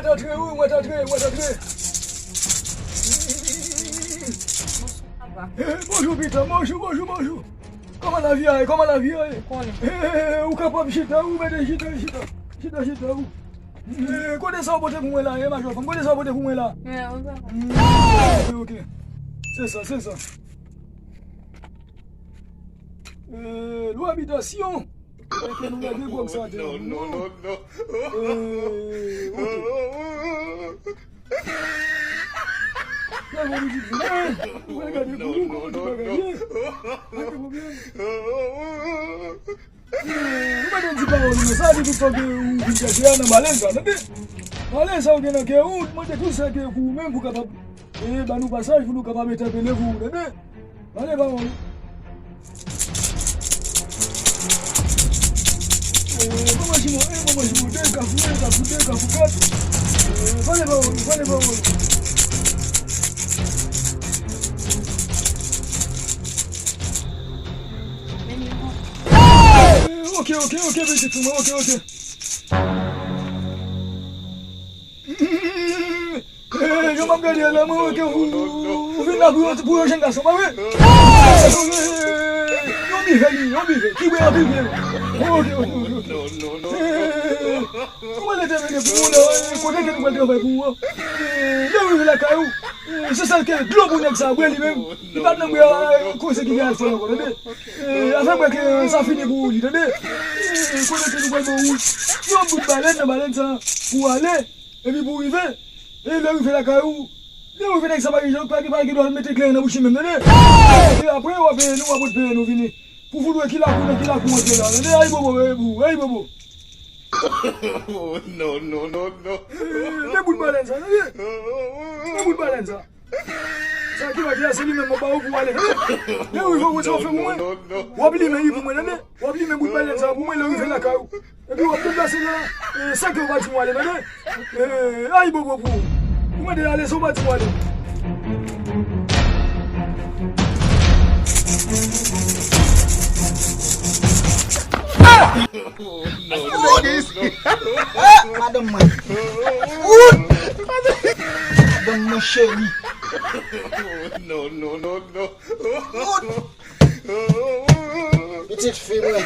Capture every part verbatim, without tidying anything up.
Antre, wi, mwen t antre, mwen t antre. Eh, bonjou, Pita. Bonjou, bonjou, bonjou. Kòman lavi a ye? Kòman lavi a ye? Eh, ou kapab chita, ou mete chita, chita. Chita, chita, ou. Eh, kote sa w pote pou mwen la, eh, majò fanm? Kote sa w pote pou mwen la? Mm, ok, ok. Se sa, se sa. Eh, lwa abitasyon. Èske nou lage gwòg sa atè? Non, non, non, non. Eh, ok. Lè mwen di, eh, mwen gade pou nou, kòman ti bagay ye? Pa gen pwoblèm. Eh, ou pa gen di pawòl, men sa di tout sa ke ou vin chèche a nan balèn sa, tande? Balèn sa ou gen nan kè ou, mande tout sa ke pou ou menm pou kapab, eh, ban nou pasaj pou nou kapab entèpele pou ou, tande? Pale pawòl. Eh, manman Jimo, eh, manman Jimo, de kafou, de kafou, de kafou, kat. Eh, pale pawòl, pale pawòl. Eh, ok, ok, ok, pitit mwen, ok, ok. Eh, jan m ap gade a la, mwen wè ke ou, ou vin la pou yon, pou yon jèn gason, pa vre? Eh, yon bifè li, yon bifè, ki bwè anpil byen. Ok, ok, ok, ok. Eh, ou mwen detemine pou ou la, eh, kote ke nou pral travay pou ou an. Eh, lè ou rive lakay ou, eh, se sèl ke dlo pou nèg sa bwè li menm. Li pa t nan bwè, eh, koze ki gen al fè ankò, tande? Eh, afè bwè ke sa fini pou ou li, tande? Eh, kote ke nou pral ban ou yon bout balèn nan balèn sa pou ale. Epi pou w rive, e lè w rive lakay ou, lè w rive nèg sa pa gen, pa gen, pa gen dwa mete klenyen nan bouch li menm, tande? E apre, w ap, nou w ap ret peye nou vini. Pou fout wè ki lakou, nan ki lakou w antre la, tande? Ay bobo, e pou, ay bobo. Oh, non, non, non, non. E, men bout balèn sa, tande? Men bout balèn sa. Sa ki pa di a, se li menm mwen ba ou pou w ale, tande? Lè w rive, w wè sa w fè pou mwen. W ap limen li pou mwen, tande? W ap limen bout balèn sa pou mwen lè w rive lakay ou. Epi w ap deplase la, e, san ke w pa di m w ale, tande? E, ay bobo pou ou. Ou mande ale san w pa di m w ale. Ah, madanm mwen. Wout! Madanm mwen cheri. Non, non, non, non. Wout! Pitit fi mwen.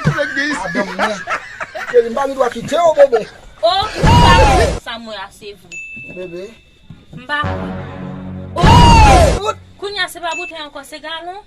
Madanm mwen. Cheri, m pa gen dwa kite w, bebe. Oh, m pa kwè sa m wè a se vre. Bebe. M pa kwè. Oh! Kounye a se pa boutèy ankò, se galon.